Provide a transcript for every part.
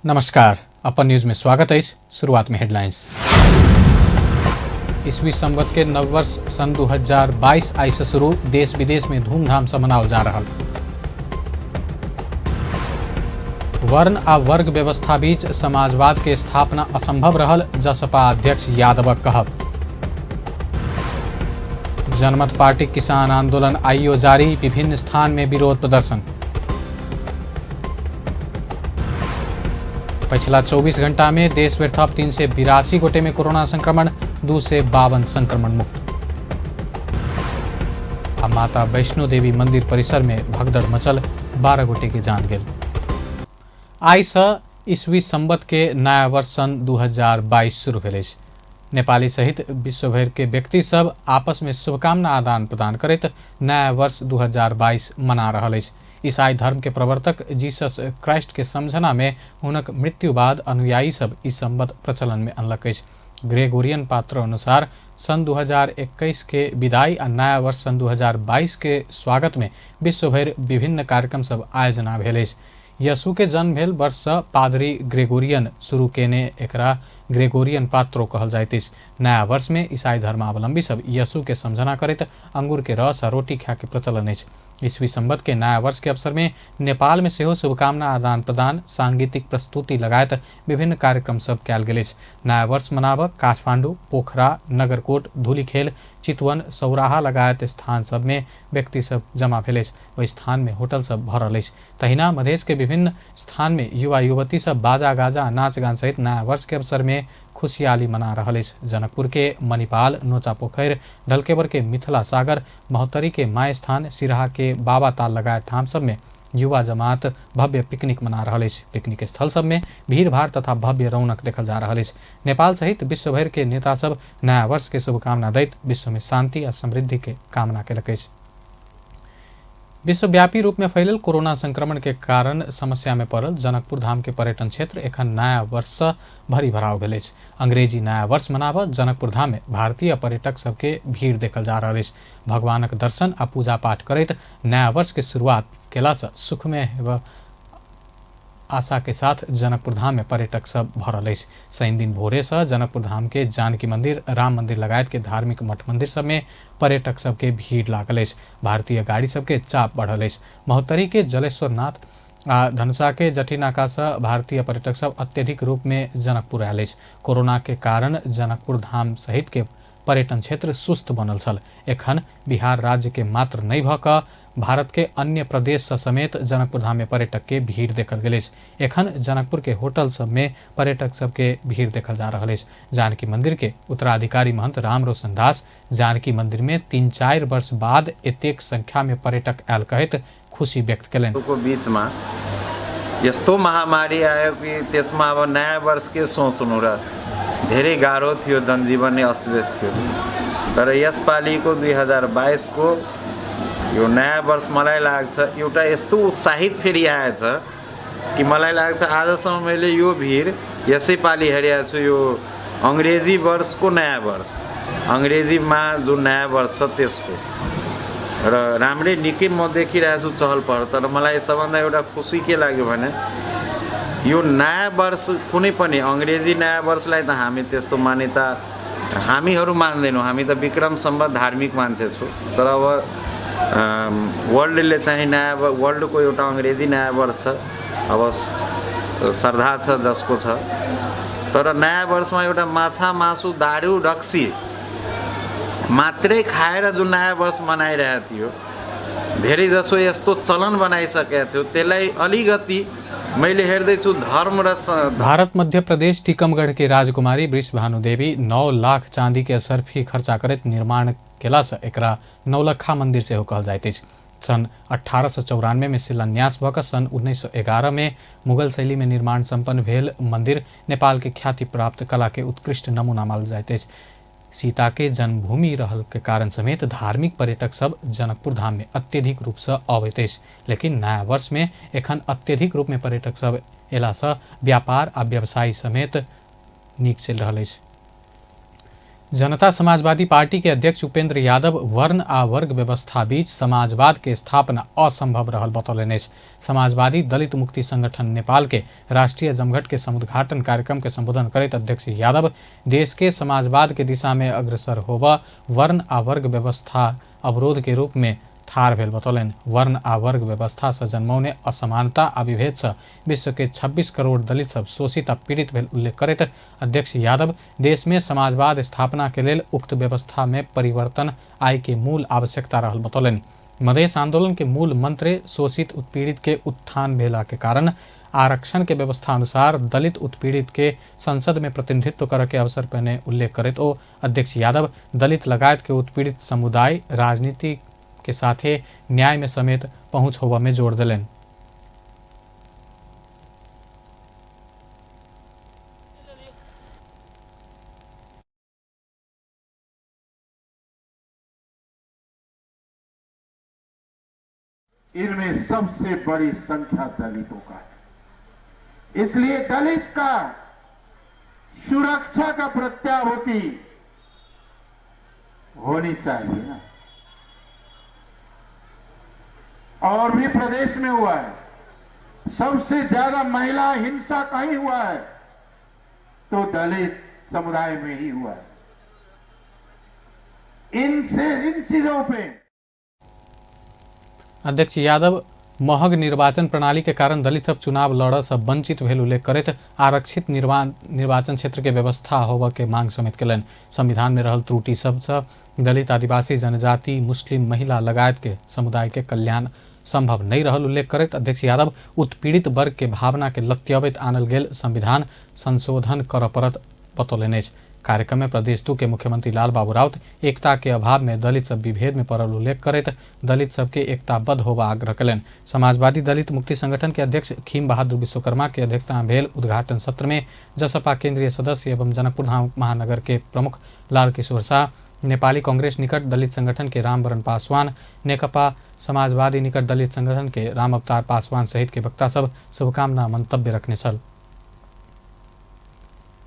नमस्कार, अपन न्यूज में स्वागत है। शुरुआत में हेडलाइंस। ईस्वी संवत के नव वर्ष सन 2022 आई से शुरू, देश विदेश में धूमधाम से मनाओल जा रहा। वर्ण आ वर्ग व्यवस्था बीच समाजवाद के स्थापना असंभव रहल, जसपा अध्यक्ष यादवक कहब। जनमत पार्टी किसान आंदोलन आइयो जारी, विभिन्न स्थान में विरोध प्रदर्शन। पछिला 24 घंटा में देश भरि थप 382 गोटे में कोरोना संक्रमण, 252 संक्रमण मुक्त। आ माता वैष्णो देवी मंदिर परिसर में भगदड़ मचल, 12 गोटे के जान गेल। आइ से ईस्वी संवत के नया वर्ष सन 2022 शुरू भेल अछि। नेपाली सहित विश्वभर के व्यक्ति सब आपस में शुभकामना आदान प्रदान करैत नया वर्ष 2022 मना रहल अछि। ईसाई धर्म के प्रवर्तक जीसस क्राइस्ट के समझना में हुनक मृत्यु बाद अनुयायी सब ई संवत प्रचलन में अनलक अछि। ग्रेगोरियन पात्र अनुसार सन 2021 के विदाई आ नया वर्ष सन 2022 के स्वागत में विश्वभरि विभिन्न कार्यक्रम सब आयोजना भेल अछि। यसु के जन्म भेल वर्ष सँ पादरी ग्रेगोरियन शुरू केने एकरा ग्रेगोरियन पात्रो कहल जाइत अछि। नया वर्ष में ईसाई धर्मावलंबी सब यसु के समझना करैत अंगूर के रस आ रोटी खाए के प्रचलन अछि। ईस्वी संवत के नया वर्ष के अवसर में नेपाल में सेहो शुभकामना आदान प्रदान, सांगीतिक प्रस्तुति लगायत विभिन्न कार्यक्रम सब कयल गेल अछि। नया वर्ष मनाबऽ काठमांडू, पोखरा, नगरकोट, धुलीखेल, चितवन, सौराहा लगायत स्थान सब में व्यक्ति सब जमा भेल अछि। ओहि स्थान में होटल सब भरल अछि। तहिना मधेश के विभिन्न स्थान में युवा युवती सब बाजा गाजा नाच गान सहित नया वर्ष के अवसर में खुशहाली मना रहल अछि। जनकपुर के मणिपाल, नोचा पोखरि, ढलकेबर के मिथिला सागर, महोत्तरी के my स्थान, सिराहा के बाबा ताल लगायत ठाम सब में युवा जमात भव्य पिकनिक मना रहल अछि। पिकनिक स्थल सब में भीड़ भाड़ तथा भव्य रौनक देखल जा रहल अछि। नेपाल सहित विश्वभर के नेता सब नया वर्ष के शुभकामना दैत विश्व में शांति आ समृद्धि के कामना केलक अछि। विश्वव्यापी रूप में फैलल कोरोना संक्रमण के कारण समस्या में पड़ल जनकपुर धाम के पर्यटन क्षेत्र एखन नया वर्ष से भरी भराव भेल अछि। अंग्रेजी नया वर्ष मनाबऽ जनकपुर धाम में भारतीय पर्यटक सबके भीड़ देखल जा रहल अछि। भगवानक दर्शन आ पूजा पाठ करैत नया वर्ष के शुरुआत केला से सुखमय हेबऽ आशा के साथ जनकपुर धाम में पर्यटक सब भरल अछि। शनि दिन भोरे से जनकपुर धाम के जानकी मंदिर, राम मंदिर लगायत के धार्मिक मठ मंदिर सब में पर्यटक सबके भीड़ लागल अछि। भारतीय गाड़ी सबके चाप बढ़ल अछि। महोत्तरी के जलेश्वरनाथ आ धनुषा के जटिनाका से भारतीय पर्यटक सब अत्यधिक रूप में जनकपुर आयल अछि। कोरोना के कारण जनकपुर धाम सहित के पर्यटन क्षेत्र सुस्त बनल छल। एखन बिहार राज्य के मात्र नहि भऽ कऽ भारत के अन्य प्रदेश से समेत जनकपुर धाम में पर्यटक के भीड़ देखल गेल अछि। एखन जनकपुर के होटल सब में पर्यटक सबके भीड़ देखल जा रहल अछि। जानकी मंदिर के उत्तराधिकारी महंत राम रोशन दास जानकी मंदिर में 3-4 वर्ष बाद एतेक संख्या में पर्यटक आयल कहैत खुशी व्यक्त केलनि। को बीचमा यस्तो महामारी आयो कि त्यसमा अब नयाँ वर्ष के सोच्नु र धेरै गाह्रो थियो, जनजीवन नै अस्तव्यस्त थियो। तर यसपालिको 2022 को यो नयाँ वर्ष मलाई लाग्छ एउटा यस्तो उत्साहित फेरि आएछ कि मलाई लाग्छ आजसम्म मैले यो भिड यसै पालि हेरेको छु। यो अङ्ग्रेजी वर्षको नयाँ वर्ष, अङ्ग्रेजीमा जुन नयाँ वर्ष छ त्यसको र राम्रै निकै म देखिरहेको छु चहल पहल। तर मलाई सबभन्दा एउटा खुसी के लाग्यो भने यो नयाँ वर्ष कुनै पनि अङ्ग्रेजी नयाँ वर्षलाई त हामी त्यस्तो मान्यता हामीहरू मान्दैनौँ, हामी त विक्रम सम्वत धार्मिक मान्छे छु। तर अब वर्ल्डले चाहिँ नयाँ वर्ल्डको एउटा अङ्ग्रेजी नयाँ वर्ष छ, अब श्रद्धा छ जसको छ। तर नयाँ वर्षमा एउटा माछा मासु दारू रक्सी मात्रै खाएर जुन नयाँ वर्ष मनाइरहेको थियो, धेरैजसो यस्तो चलन बनाइसकेको थियो, त्यसलाई अलिकति मैले हेर्दैछु धर्म र भारत मध्य प्रदेश टीकमगढ़ के राजकुमारी वृषभानु देवी 9 लाख चांदी के असरफी खर्चा करैत निर्माण केला से एकरा नौलखा मंदिर सेहो कहल जाइत अछि। सन् 1894 में शिलान्यास भऽ कऽ सन् 1911 में मुगल शैली में निर्माण सम्पन्न भेल मंदिर नेपाल के ख्याति प्राप्त कला के उत्कृष्ट नमूना मानल जाइत अछि। सीता के जन्मभूमि रहल के कारण समेत धार्मिक पर्यटक सब जनकपुर धाम में अत्यधिक रूप से अबैत अछि। लेकिन नया वर्ष में एखन अत्यधिक रूप में पर्यटक सब एला से व्यापार आ व्यवसाय समेत नीक चलि रहल अछि। जनता समाजवादी पार्टी के अध्यक्ष उपेंद्र यादव वर्ण आ वर्ग व्यवस्था बीच समाजवाद के स्थापना असंभव रहल बतौलनि अछि। समाजवादी दलित मुक्ति संगठन नेपाल के राष्ट्रीय जमघट के समुद्घाटन कार्यक्रम के संबोधन करैत अध्यक्ष यादव देश के समाजवाद के दिशा में अग्रसर होब वर्ण आ वर्ग व्यवस्था अवरोध के रूप में ठाढ़ भेल बतौलनि। वर्ण आ वर्ग व्यवस्था से जन्मौने असमानता आ विभेद से विश्व के 26 करोड़ दलित सब शोषित आ पीड़ित भेल उल्लेख करैत अध्यक्ष यादव देश में समाजवाद स्थापना के लेल उक्त व्यवस्था में परिवर्तन आय के मूल आवश्यकता रहल बतौलनि। मधेश आंदोलन के मूल मंत्र शोषित उत्पीड़ित के उत्थान भेला के कारण आरक्षण के व्यवस्था अनुसार दलित उत्पीड़ित के संसद में प्रतिनिधित्व करे के अवसर पर उल्लेख करैत ओ अध्यक्ष यादव दलित लगायत के उत्पीड़ित समुदाय राजनीति के साथे न्याय में समेत पहुंच होवा में जोर दिलन। इनमें सबसे बड़ी संख्या दलितों का है, इसलिए दलित का सुरक्षा का प्रत्याभूति होनी चाहिए ना। और भी प्रदेश में हुआ है, सबसे ज्यादा महिला हिंसा कहीं हुआ है तो दलित समुदाय में ही हुआ है। इनसे इन चीजों पे अध्यक्ष यादव महग निर्वाचन प्रणाली के कारण दलित सब चुनाव लड़ से वंचित भेल उल्लेख करैत आरक्षित निर्वाचन क्षेत्र के व्यवस्था होबऽ के मांग समेत केलनि। संविधान में रहल त्रुटि सबसँ दलित, आदिवासी, जनजाति, मुस्लिम, महिला लगायत के समुदाय के कल्याण संभव नहीं रहल उल्लेख करैत अध्यक्ष यादव उत्पीड़ित वर्ग के भावना के लत्याबैत आनल गेल संविधान संशोधन करऽ पड़त बतौलनि अछि। कार्यक्रम में प्रदेश 2 के मुख्यमंत्री लाल बाबू राउत एकता के अभाव में दलित सब विभेद में पड़ल उल्लेख करैत दलित सबके एकताबद्ध होबा आग्रह कयलनि। समाजवादी दलित मुक्ति संगठन के अध्यक्ष खीम बहादुर विश्वकर्मा के अध्यक्षता में भेल उद्घाटन सत्र में जसपा केंद्रीय सदस्य एवं जनकपुर धाम महानगर के प्रमुख लाल किशोर शाह, नेपाली कांग्रेस निकट दलित संगठन के रामवरण पासवान, नेकपा समाजवादी निकट दलित संगठन के राम अवतार पासवान सहित के वक्ता सब शुभकामना मंतव्य रखने छल।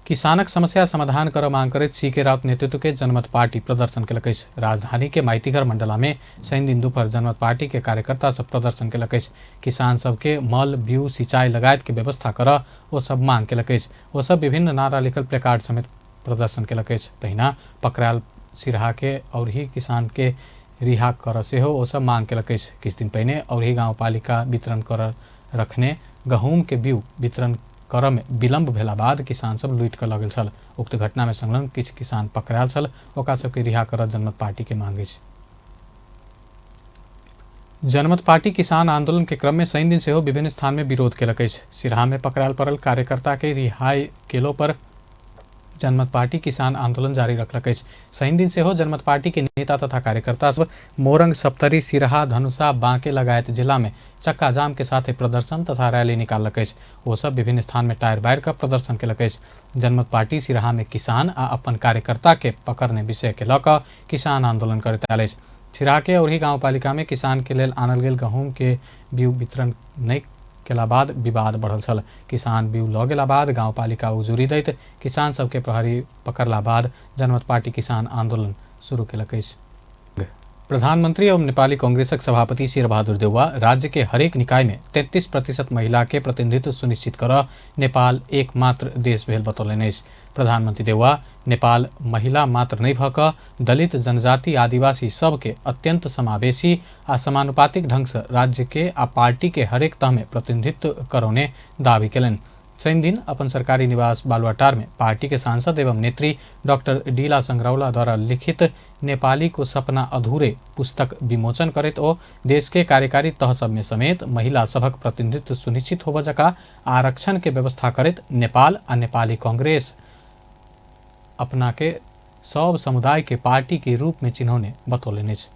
किसानक समस्या समाधान कर मांग करैत सी.के. राउत नेतृत्व के जनमत पार्टी प्रदर्शन केलक अछि। राजधानी के माइतीघर मंडला में शनिदिन दोपहर जनमत पार्टी के कार्यकर्ता सब प्रदर्शन केलक अछि। किसान सबके मल, बीउ, सिंचाई लगायत के व्यवस्था कर ओ सब मांग केलक अछि। ओ सब विभिन्न नारा लिखल प्लेकार्ड समेत प्रदर्शन केलक अछि। तहिना पकड़ायल सिरहा के और ही किसान के रिहा कर सेहो ओ सब मांग केलक अछि। किछु दिन पहिने औरही गाउँपालिका वितरण कर रखने गहूम के बीउ वितरण कर में विलम्ब भेला बाद किसान सब लूटि कऽ लऽ गेल छल। उक्त घटना में संलग्न किछु किसान पकड़ायल छल। ओकरा सबके रिहा करऽ जनमत पार्टी के मांग अछि। जनमत पार्टी किसान आंदोलन के क्रम में शनिदिन सेहो विभिन्न स्थान में विरोध केलक अछि। सिरहा में पकड़ायल पड़ल कार्यकर्ता के रिहाई केलो पर जनमत पार्टी किसान आंदोलन जारी रखलक अछि। शनिदिन सेहो जनमत पार्टी के नेता तथा कार्यकर्ता सब मोरंग, सप्तरी, सिरहा, धनुषा, बांके लगायत जिला में चक्का जाम के साथे प्रदर्शन तथा रैली निकाललक अछि। ओ सब विभिन्न स्थान में टायर बारि कऽ प्रदर्शन केलक अछि। जनमत पार्टी सिरहा में किसान आ अपन कार्यकर्ता के पकड़ने विषय के लऽ कऽ किसान आंदोलन करैत आयल अछि। सिरहा के औरही गाउँपालिका में किसान के लेल आनल गेल गहूम के बीउ वितरण नहि केला बाद विवाद बढ़ल छल। किसान बीउ लऽ गेला बाद गाउँपालिका उजुरी दैत किसान सबके प्रहरी पकड़ला बाद जनमत पार्टी किसान आंदोलन शुरू केलक अछि। प्रधानमंत्री एवं नेपाली कांग्रेसक सभापति शेरबहादुर देउवा राज्य के हरेक निकाय में 33% महिला के प्रतिनिधित्व सुनिश्चित कर नेपाल एकमात्र देश भेल बतौलनि अछि। प्रधानमंत्री देउवा नेपाल महिला मात्र नहि भऽ कऽ दलित, जनजाति, आदिवासी सबके अत्यंत समावेशी आ समानुपातिक ढंग से राज्य के आ पार्टी के हरेक तह में प्रतिनिधित्व करौने दावी केलनि। शनिदिन अपन सरकारी निवास बालुवाटार में पार्टी के सांसद एवं नेत्री डॉक्टर डीला संग्रौला द्वारा लिखित नेपाली को सपना अधूरे पुस्तक विमोचन करैत ओ देश के कार्यकारी तह सब में समेत महिला सभक प्रतिनिधित्व सुनिश्चित होबऽ जकाँ आरक्षण के व्यवस्था करैत नेपाल आ नेपाली कांग्रेस अपना के सब समुदाय के पार्टी के रूप में चिन्हौने बतौलनि अछि।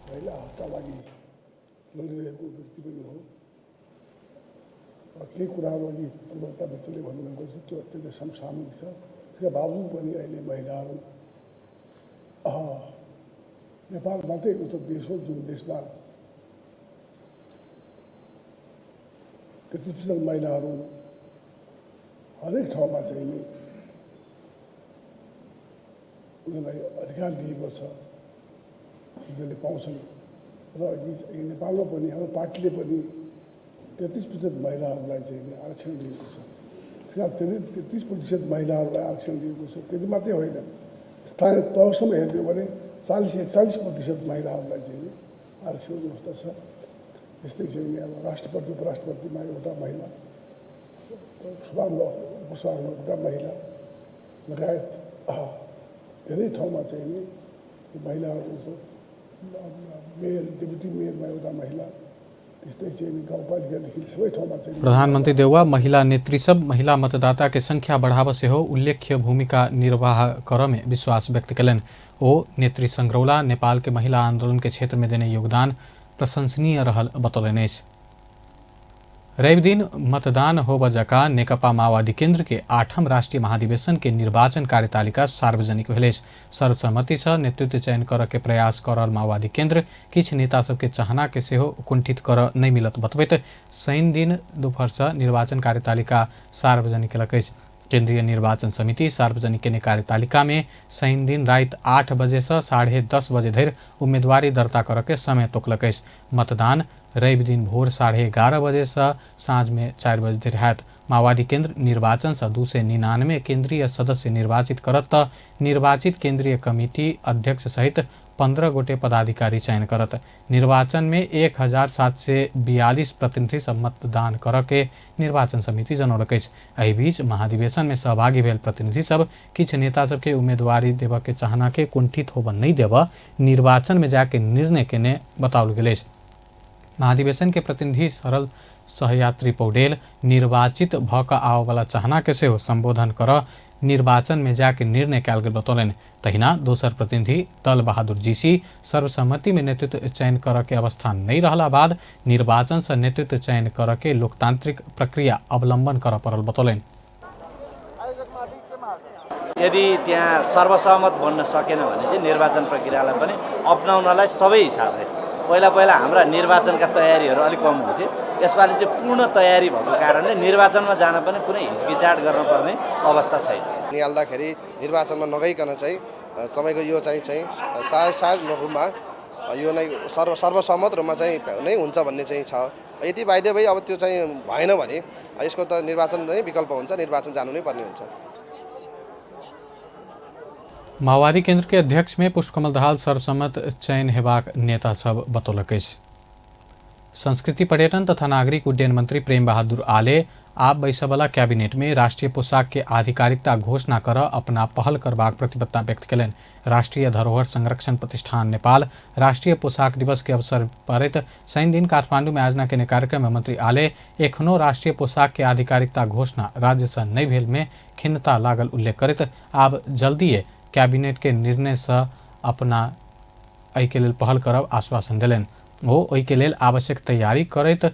महिला हकका लागि लडिरहेको व्यक्ति पनि हो। केही कुराहरू अघि प्रवक्ता मित्रले भन्नुभएको छ, त्यो अत्यन्तै समसामयिक छ। त्यसका बावजुद पनि अहिले महिलाहरू नेपाल मात्रै एउटा देश हो जुन देशमा 33% महिलाहरू हरेक ठाउँमा चाहिँ नि उनीहरूलाई अधिकार दिएको छ, उनीहरूले पाउँछन्। र नेपालमा पनि हाम्रो पार्टीले पनि 33% महिलाहरूलाई चाहिँ आरक्षण दिएको छ। 33% महिलाहरूलाई आरक्षण दिएको छ। त्यति मात्रै होइन, स्थानीय तहसम्म हेर्ने हो भने 40-41% महिलाहरूलाई चाहिँ आरक्षण व्यवस्था छ। यस्तै चाहिँ अब राष्ट्रपति उपराष्ट्रपतिमा एउटा महिला, उपसभामा एउटा महिला लगायत धेरै ठाउँमा चाहिँ नि महिलाहरू, मेयर डेपुटी मेयरमा एउटा महिला, त्यस्तै चाहिँ गाउँपालिकादेखि सबै ठाउँमा चाहिँ। प्रधानमंत्री देउवा महिला नेत्री सब महिला मतदाता के संख्या बढ़ाव सेहो उल्लेख्य भूमिका निर्वाह करऽ में विश्वास व्यक्त कयलनि। ओ नेत्री संग्रौला नेपाल के महिला आंदोलन के क्षेत्र में देने योगदान प्रशंसनीय रहल बतौलनि अछि। रवि दिन मतदान होब जका नेकपा माओवादी केंद्र के 8म राष्ट्रीय महाधिवेशन के निर्वाचन कार्यतालिका सार्वजनिक भेल अछि। सर्वसम्मति से नेतृत्व चयन करऽ के प्रयास करल माओवादी केंद्र किछु नेता सबके चाहना के सेहो कुंठित करऽ नहि मिलत बतबैत शनि दिन दुपहर से निर्वाचन कार्यतालिका सार्वजनिक केलक अछि। केंद्रीय निर्वाचन समिति सार्वजनिक केने कार्यतालिका में शनि दिन राति 8 बजे से 10:30 बजे धरि उम्मीदवारी दर्ता करऽ के समय तोकलक अछि। मतदान रवि दिन भोर 11:30 बजे से साँझ में 4 बजे धरि हैत। माओवादी केंद्र निर्वाचन से 299 केंद्रीय सदस्य निर्वाचित करत त निर्वाचित केंद्रीय कमिटी अध्यक्ष सहित 15 गोटे पदाधिकारी चयन करत। निर्वाचन में 1742 प्रतिनिधि सब मतदान करऽ के निर्वाचन समिति जनौलक अछि। एहि बीच महाधिवेशन में सहभागी भेल प्रतिनिधि सब किछु नेता सबके उम्मीदवारी देबऽ के चाहना के कुंठित होबऽ नहि देबऽ निर्वाचन में जाके निर्णय केने बताओल गेल अछि। महाधिवेशन के प्रतिनिधि सरल सहयात्री पौडेल निर्वाचित भऽ कऽ आबऽवला चाहना के सेहो संबोधन करऽ निर्वाचन में जाके निर्णय कयल गेल बतौलनि। तहिना दोसर प्रतिनिधि दल बहादुर जीसी सर्वसम्मति में नेतृत्व चयन करऽ के अवस्था नहि रहला बाद निर्वाचन से नेतृत्व चयन करऽ के लोकतांत्रिक प्रक्रिया अवलंबन करऽ पड़ल बतौलनि। यदि त्यहाँ सर्वसहमत बन्न सकेन भने चाहिँ निर्वाचन प्रक्रियालाई पनि अपनाउनलाई सबै हिसाबले पहिला पहिला हाम्रा निर्वाचनका तयारीहरू अलिक कम हुन्थे, यसपालि चाहिँ पूर्ण तयारी भएको कारणले निर्वाचनमा जान पनि कुनै हिचकिचाट गर्नुपर्ने अवस्था छैन। निहाल्दाखेरि निर्वाचनमा नगइकन चाहिँ तपाईँको यो चाहिँ सायद रूपमा यो नै सर्वसम्मत रूपमा चाहिँ नै हुन्छ भन्ने चाहिँ छ। यदि बाइद वे अब त्यो चाहिँ भएन भने यसको त निर्वाचन नै विकल्प हुन्छ, निर्वाचन जानु नै पर्ने हुन्छ। माओवादी केंद्र के अध्यक्ष में पुष्पकमल दाहाल सर्वसम्मत चयन हेबाक नेता सब बतौलक अछि। संस्कृति पर्यटन तथा नागरिक उड्डयन मंत्री प्रेम बहादुर आले आब बैसबला कैबिनेट में राष्ट्रीय पोशाक के आधिकारिकता घोषणा कर अपना पहल करबाक प्रतिबद्धता व्यक्त कयलनि। राष्ट्रीय धरोहर संरक्षण प्रतिष्ठान नेपाल राष्ट्रीय पोशाक दिवस के अवसर पर शनि दिन काठमांडू में आयोजना केने कार्यक्रम में मंत्री आले एखनो राष्ट्रीय पोशाक के आधिकारिकता घोषणा राज्य से नहि भेल में खिन्नता लागल उल्लेख करैत आब जल्दिए कैबिनेट के निर्णय से अपना एहिके लेल पहल करब आश्वासन देलनि। ओ ओहिके लेल आवश्यक तैयारी करैत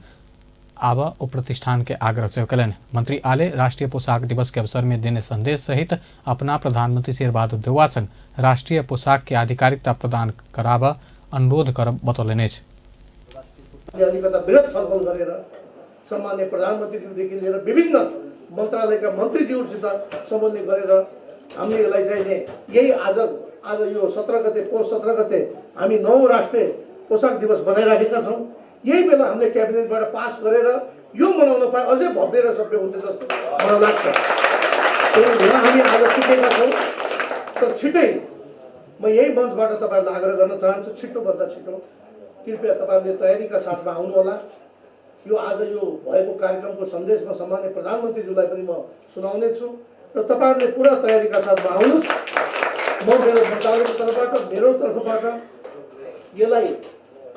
आब ओ प्रतिष्ठान के आग्रह सेहो कयलनि। मंत्री आले राष्ट्रीय पोशाक दिवस के अवसर में देने संदेश सहित अपना प्रधानमंत्री शेरबहादुर देउवा संग राष्ट्रीय पोशाक के आधिकारिकता प्रदान कराब अनुरोध करब बतौलनि अछि। अलिकता वृहत छलफल गरेर सम्माननीय प्रधानमन्त्रीज्यूदेखि लिएर विभिन्न मन्त्रालयका मन्त्रीज्यूहरूसित समन्वय गरेर हामीले यसलाई चाहिँ यही आज आज यो 17 गते पौष 17 गते हामी 9 राष्ट्रिय पोशाक दिवस मनाइराखेका छौँ। यही बेला हामीले क्याबिनेटबाट पास गरेर यो मनाउन पाए अझै भव्य र सभ्य हुन्थ्यो जस्तो मलाई लाग्छ। यहाँ हामी आज चुकेका छौँ, तर छिटै म यही मञ्चबाट तपाईँहरूलाई आग्रह गर्न चाहन्छु, छिटोभन्दा छिटो कृपया तपाईँहरूले तयारीका साथमा आउनुहोला। यो आज यो भएको कार्यक्रमको सन्देश म सम्माननीय प्रधानमन्त्रीज्यूलाई पनि म सुनाउने छु र तपाईँहरूले पुरा तयारीका साथमा आउनुहोस्। म मेरो मन्त्रालयको तर्फबाट, मेरो तर्फबाट यसलाई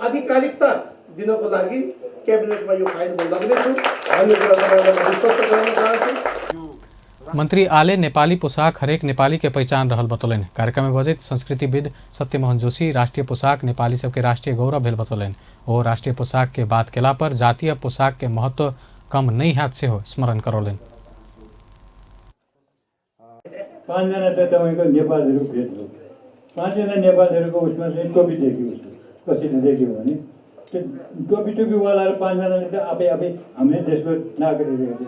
आधिकारिकता दिनको लागि क्याबिनेटमा यो फाइल म लग्नेछु भन्ने कुरा तपाईँहरूलाई म विश्वस्त गराउन चाहन्छु। मंत्री आले नेपाली पोशाक हरेक नेपाली के पहिचान रहल बतौलनि। कार्यक्रम में बजैत संस्कृतिविद सत्यमोहन जोशी राष्ट्रीय पोशाक नेपाली सबके राष्ट्रीय गौरव भेल बतौलनि। ओ राष्ट्रीय पोशाक के बात केला पर जातीय पोशाक के महत्व कम नहीं हैत सेहो स्मरण करौलनि। 5 जना चाहिँ तपाईँको नेपालीहरू भेट भयो, 5 जना नेपालीहरूको उसमा चाहिँ टोपी देख्यो, उसले कसरी देख्यो भने त्यो टोपी टोपीवालाहरू 5 जनाले त आफै आफै हामीले देशको नागरिक रहेछ,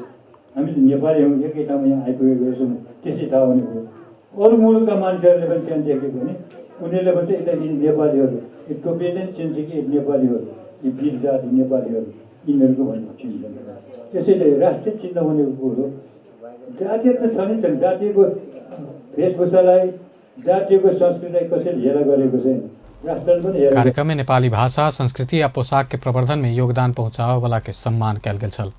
हामी नेपाली हौँ, एकै ठाउँमा यहाँ आइपुगेको रहेछौँ, त्यसै थाहा हुने भयो। अरू मुलुकका मान्छेहरूले पनि त्यहाँ देख्यो भने उनीहरूले भन्छ यता यी नेपालीहरू, यो टोपीले नै चिन्छ कि यी नेपालीहरू, यी वीर जाति नेपालीहरू, यिनीहरूको भनेर चिन्छन्। त्यसैले राष्ट्रिय चिन्ह भनेको कुरो जातीय त छ नै छन्। जातीयको वेशभूषालाई, जातीयको संस्कृतिलाई कसैले हेला गरेको छैन, राष्ट्रले पनि हेला। कार्यक्रम में नेपाली भाषा, संस्कृति आ पोशाक के प्रवर्धन में योगदान पहुंचावे वाला के सम्मान कयल गेल छल।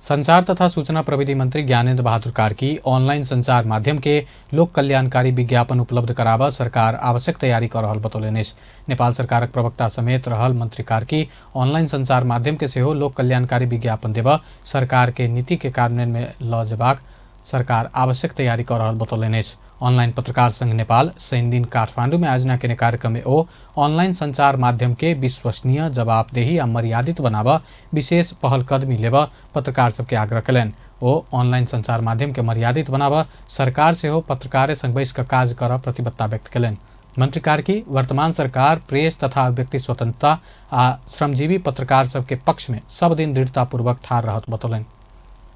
संचार तथा सूचना प्रविधि मंत्री ज्ञानेन्द्र बहादुर कार्की ऑनलाइन संचार माध्यम के लोक कल्याणकारी विज्ञापन उपलब्ध कराबऽ सरकार आवश्यक तैयारी कऽ रहल बतौलनि अछि। नेपाल सरकारक प्रवक्ता समेत रहल मंत्री कार्की ऑनलाइन संचार माध्यम के सेहो लोक कल्याणकारी विज्ञापन देबऽ सरकार के नीति के कार्यान्वयन में लऽ जेबाक सरकार आवश्यक तैयारी कऽ रहल बतौलनि अछि। ऑनलाइन पत्रकार संघ नेपाल शनिदिन काठमांडू में आयोजना केने कार्यक्रम में ओ ऑनलाइन संचार माध्यम के विश्वसनीय, जवाबदेही आ मर्यादित बनाबऽ विशेष पहलकदमी लेबऽ पत्रकार सबके आग्रह कयलनि। ओ ऑनलाइन संचार माध्यम के मर्यादित बनाबऽ सरकार सेहो पत्रकारे संग बैस कऽ काज करऽ प्रतिबद्धता व्यक्त कयलनि। मंत्री कार्की वर्तमान सरकार प्रेस तथा अभिव्यक्ति स्वतंत्रता आ श्रमजीवी पत्रकार सबके पक्ष में सब दिन दृढ़तापूर्वक ठाढ़ रहत बतौलनि।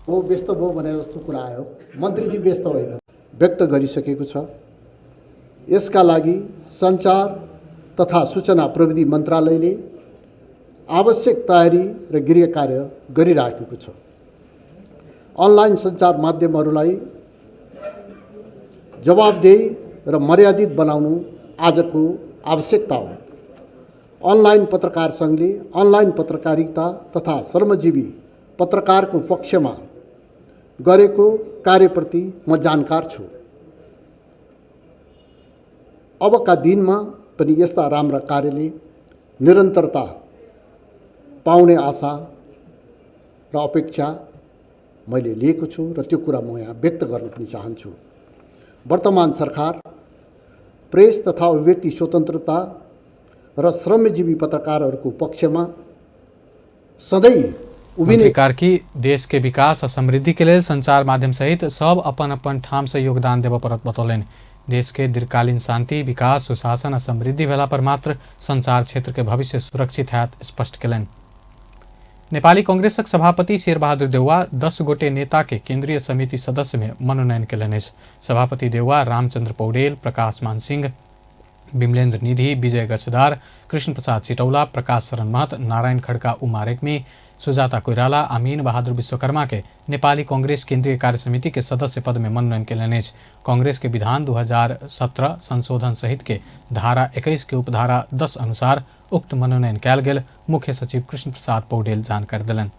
म व्यस्त भयो भने जस्तो कुरा आयो, मन्त्रीजी व्यस्त होइन व्यक्त गरिसकेको छ। यसका लागि सञ्चार तथा सूचना प्रविधि मन्त्रालयले आवश्यक तयारी र गृह कार्य गरिराखेको छ। अनलाइन सञ्चार माध्यमहरूलाई जवाबदेही र मर्यादित बनाउनु आजको आवश्यकता हो। अनलाइन पत्रकार सङ्घले अनलाइन पत्रकारिता तथा श्रमजीवी पत्रकारको पक्षमा गरेको कार्यप्रति म जानकार छु। अबका दिनमा पनि यस्ता राम्रा कार्यले निरन्तरता पाउने आशा र अपेक्षा मैले लिएको छु र त्यो कुरा म यहाँ व्यक्त गर्न पनि चाहन्छु। वर्तमान सरकार प्रेस तथा अभिव्यक्ति स्वतन्त्रता र श्रमजीवी पत्रकारहरूको पक्षमा सधैँ उभिने मंत्री कार्की देश के विकास आ समृद्धि के लेल संचार माध्यम सहित सब अपन अपन ठाम से योगदान देबऽ पड़त बतौलनि। देश के दीर्घकालीन शांति, विकास, सुशासन आ समृद्धि भेला पर मात्र संचार क्षेत्र के भविष्य सुरक्षित हैत स्पष्ट कयलनि। नेपाली कांग्रेसक सभापति शेरबहादुर देउवा 10 गोटे नेता के केंद्रीय समिति सदस्य में मनोनयन कयलनि अछि। सभापति देउवा रामचंद्र पौडेल, प्रकाश मान सिंह, विमलेन्द्र निधि, विजय गच्छदार, कृष्ण प्रसाद सिटौला, प्रकाश शरण महत, नारायण खड़का, उमा रेग्मी, सुजाता कोइराला आ मीन बहादुर विश्वकर्मा के नेपाली कांग्रेस केंद्रीय कार्य समिति के सदस्य पद में मनोनयन कयलनि अछि। कांग्रेस के विधान 2017 संशोधन सहित के धारा 21 के उपधारा 10 अनुसार उक्त मनोनयन कयल गेल मुख्य सचिव कृष्ण प्रसाद पौडेल जानकारी देलनि।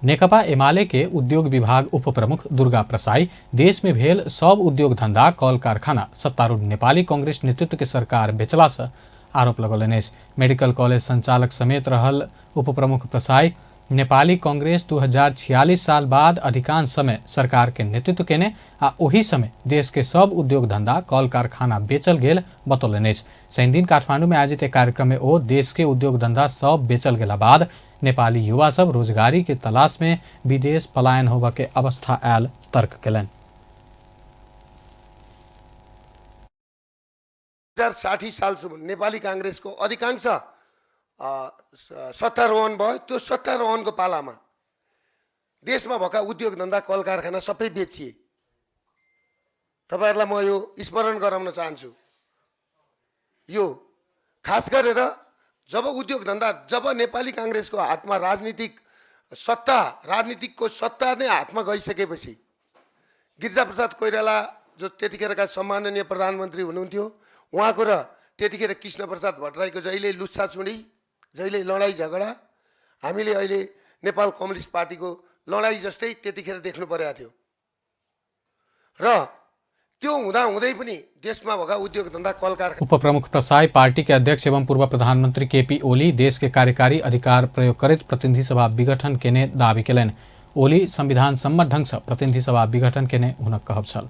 नेकपा एमाले के उद्योग विभाग उप प्रमुख दुर्गा प्रसाई देश में भेल सब उद्योग धंधा, कल कारखाना सत्तारूढ़ नेपाली कांग्रेस नेतृत्व के सरकार बेचला से आरोप लगौलनि अछि। मेडिकल कॉलेज संचालक समेत रहल उप प्रमुख प्रसाई नेपाली कांग्रेस 2046 साल बाद अधिकांश समय सरकार के नेतृत्व केने आ ओही समय देश के सब उद्योग धंधा, कल कारखाना बेचल गेल बतौलनि अछि। शनिदिन काठमांडू में आयोजित एक कार्यक्रम में ओ देश के उद्योग धंधा सब बेचल गेला बाद नेपाली युवा सब रोजगारी के तलाश में विदेश पलायन होबऽ के अवस्था आयल तर्क कयलनि। 2060 सालसम्म नेपाली काङ्ग्रेसको अधिकांश सत्तारोहण भयो। त्यो सत्तारोहणको पालामा देशमा भएका उद्योग धन्दा, कल कारखाना सबै बेचिए। तपाईँहरूलाई म यो स्मरण गराउन चाहन्छु। यो खास गरेर जब उद्योग धन्दा, जब नेपाली काङ्ग्रेसको हातमा राजनीतिक सत्ता, राजनीतिकको सत्ता नै हातमा गइसकेपछि गिरिजाप्रसाद कोइराला जो त्यतिखेरका सम्माननीय प्रधानमन्त्री हुनुहुन्थ्यो, उहाँको र त्यतिखेर कृष्णप्रसाद भट्टराईको जहिले लुच्छाचुँडी, जहिले लडाइँ झगडा, हामीले अहिले नेपाल कम्युनिस्ट पार्टीको लडाइँ जस्तै त्यतिखेर देख्नु परेको थियो। र त्यो हुँदा हुँदै पनि देशमा भएका उद्योग धन्दा, कल कारखाना। उप प्रमुख प्रसाई पार्टी के अध्यक्ष एवं पूर्व प्रधानमंत्री केपी ओली देश के कार्यकारी अधिकार प्रयोग करैत प्रतिनिधि सभा विघटन केने दावी कयलनि। ओली संविधान सम्मत ढंग से प्रतिनिधि सभा विघटन केने हुनक कहब छल।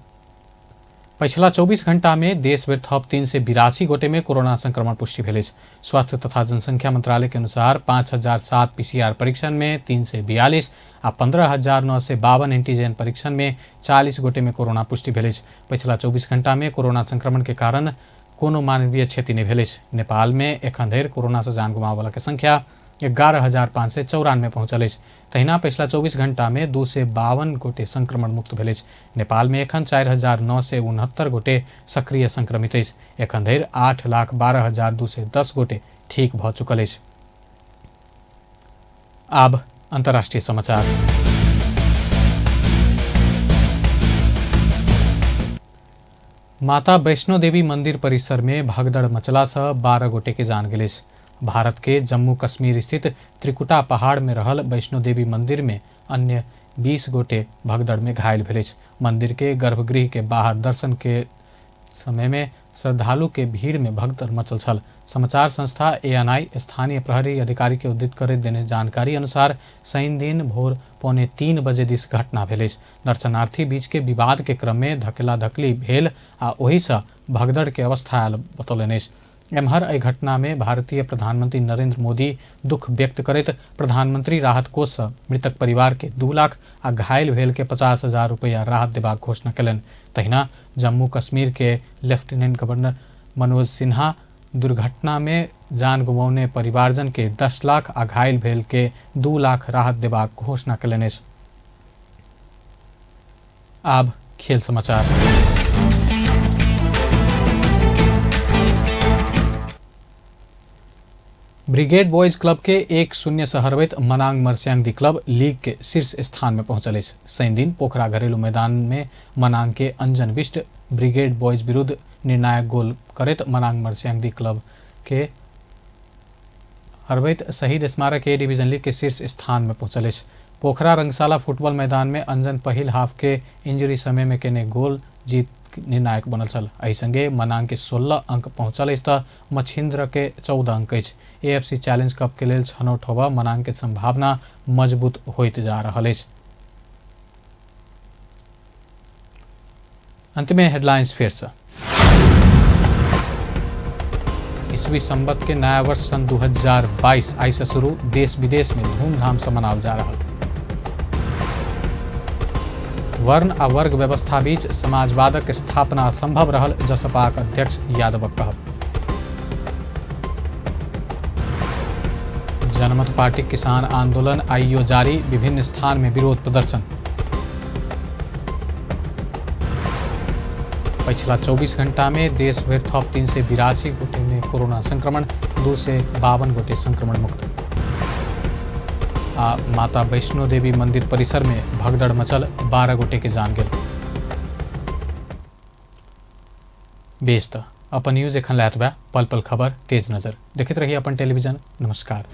पछिला 24 घंटा में देशभरि थप 382 गोटे में कोरोना संक्रमण पुष्टि भेल अछि। स्वास्थ्य तथा जनसंख्या मंत्रालय के अनुसार 5007 पीसीआर परीक्षण में 342 आ 15,952 एंटीजन परीक्षण में 40 गोटे में कोरोना पुष्टि भेल अछि। पछिला 24 घंटा में कोरोना संक्रमण के कारण कोनो मानवीय क्षति नहि भेल अछि। नेपाल में एखन धरि कोरोना से जान गुमाबय के संख्या 11,594 पहुँचल अछि। तहिना पछिला 24 घंटा में 252 गोटे संक्रमण मुक्त भेल अछि। नेपाल में एखन 4,969 गोटे सक्रिय संक्रमित अछि। एखन धरि 8,12,210 गोटे ठीक भऽ चुकल अछि। आब अंतर्राष्ट्रीय समाचार। माता वैष्णो देवी मंदिर परिसर में भगदड़ मचला से 12 गोटे के जान गेल अछि। भारत के जम्मू कश्मीर स्थित त्रिकुटा पहाड़ में रहल वैष्णो देवी मंदिर में अन्य 20 गोटे भगदड़ में घायल भेल अछि। मंदिर के गर्भगृह के बाहर दर्शन के समय में श्रद्धालु के भीड़ में भगदड़ मचल छल। समाचार संस्था एएनआई स्थानीय प्रहरी अधिकारी के उद्धृत करैत देने जानकारी अनुसार शनि दिन भोर 2:45 बजे दिस घटना भेल अछि। दर्शनार्थी बीच के विवाद के क्रम में धकेला धकली भेल आ ओहि से भगदड़ के अवस्था आयल बतौलनि अछि। एम्हर एहि घटना में भारतीय प्रधानमंत्री नरेंद्र मोदी दुख व्यक्त करैत प्रधानमंत्री राहत कोष से मृतक परिवार के 2 लाख आ घायल भेल के 50,000 रुपया राहत देबाक घोषणा कयलनि। तहिना जम्मू कश्मीर के लेफ्टिनेंट गवर्नर मनोज सिन्हा दुर्घटना में जान गुमौने परिवारजन के 10 लाख आ घायल भेल के 2 लाख राहत देबाक घोषणा कयलनि अछि। आब खेल समाचार। ब्रिगेड बॉयज क्लब के 1-0 से हरबैत मनांग मर्स्यांगदी क्लब लीग के शीर्ष स्थान में पहुंचल अछि। शनि दिन पोखरा घरेलू मैदान में मनांग के अंजन बिष्ट ब्रिगेड बॉयज विरुद्ध निर्णायक गोल करैत मनांग मर्स्यांगदी क्लब के हरबैत शहीद स्मारक ए डिवीजन लीग के शीर्ष स्थान में पहुंचल अछि। पोखरा रंगशाला फुटबॉल मैदान में अंजन पहिल हाफ के इंजरी समय में केने गोल जीत निर्णायक बनल छल। एहि संगे मनांग के 16 अंक पहुंचल अछि त मच्छिंद्र के 14 अंक अछि। एएफसी चैलेंज कप के लेल छनौट होबा मनांग के संभावना मजबूत होइत जा रहल अछि। अंत में हेडलाइंस फिर से। ईस्वी संवत के नया वर्ष सन 2022 आई से शुरू, देश विदेश में धूमधाम से मनावल जा रहा। वर्ण आ वर्ग व्यवस्था बीच समाजवादक स्थापना असंभव रहल जसपाक अध्यक्ष यादवक कहब। जनमत पार्टी किसान आंदोलन आइयो जारी, विभिन्न स्थान में विरोध प्रदर्शन। पिछला 24 घंटा में देश भर थप 382 गोटे में कोरोना संक्रमण, 252 गोटे संक्रमण मुक्त। आ माता वैष्णो देवी मंदिर परिसर में भगदड़ मचल, 12 गोटे के जान गेल। बेस त अपन न्यूज एखन लैत बा, पल पल खबर तेज नजर देखैत रहिए अपन टेलीविजन। नमस्कार।